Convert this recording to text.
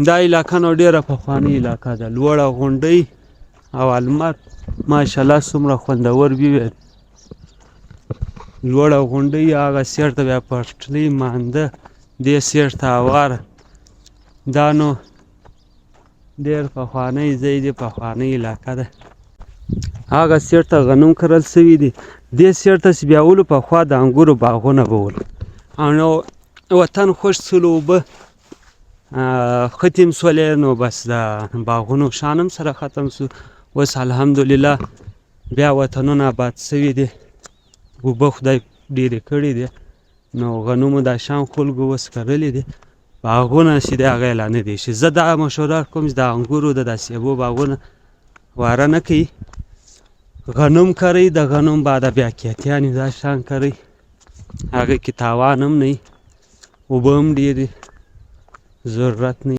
دا علاقه نو ډېره پخوانۍ علاقه ده، لوړه غونډۍ او المر ماشاءالله څومره خوندور وي. لوړه غونډۍ هغه سیر ته بیا پټلۍ مانده، دې سیر ته هواره. دا نو ډېر پخوانی ځای دی، پخوانۍ علاقه ده. هغه سیر ته غنم کرل سوي دي. دې سیر ته چې بیا ولو پخوا د انګورو باغونه به ول، او نو وطن خوش سولو، اوبه ختم سولې، نو بس د باغونو شان هم سره ختم سو. اوس الحمدلله بیا وطنونه آباد سوي دي، اوبه خدای ډېرې کړي دي، نو غنمو دا شان خلکو اوس کرلي دي. باغونه چې دی هغه یې لا نه دي شي. زه دا مشوره کوم چې د انګورو د سیبو باغونه واره نه کوي، غنم کرئ، د غنم بعد بیا کیتیانې دا شان کرئ، هغه کې تاوان هم نه وي، اوبه هم ډېرې ضرورت نه.